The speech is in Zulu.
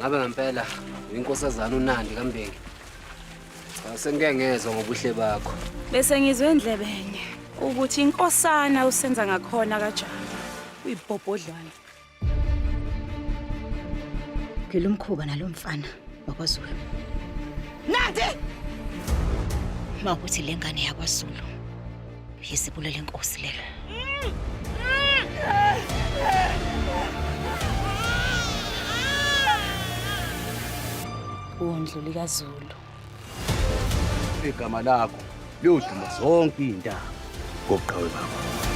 Ngabe ngempela uyinkosazana uNandi kaMbengi. Cha sengike ngezwa ngobuhle bakho. Bese ngizwe endlebenye ukuthi inkosana usenza ngakhona kaJama. Uyibhobhodlwana. Gila umkhuba nalomfana wakwaZulu. Nandi! Mawukuthi lengane yakwaZulu yizibulo lenkosi lelo. Wundlu likaZulu. Igama lakho liyoduma zonke iy'ntaba ngobuqhawe bakho.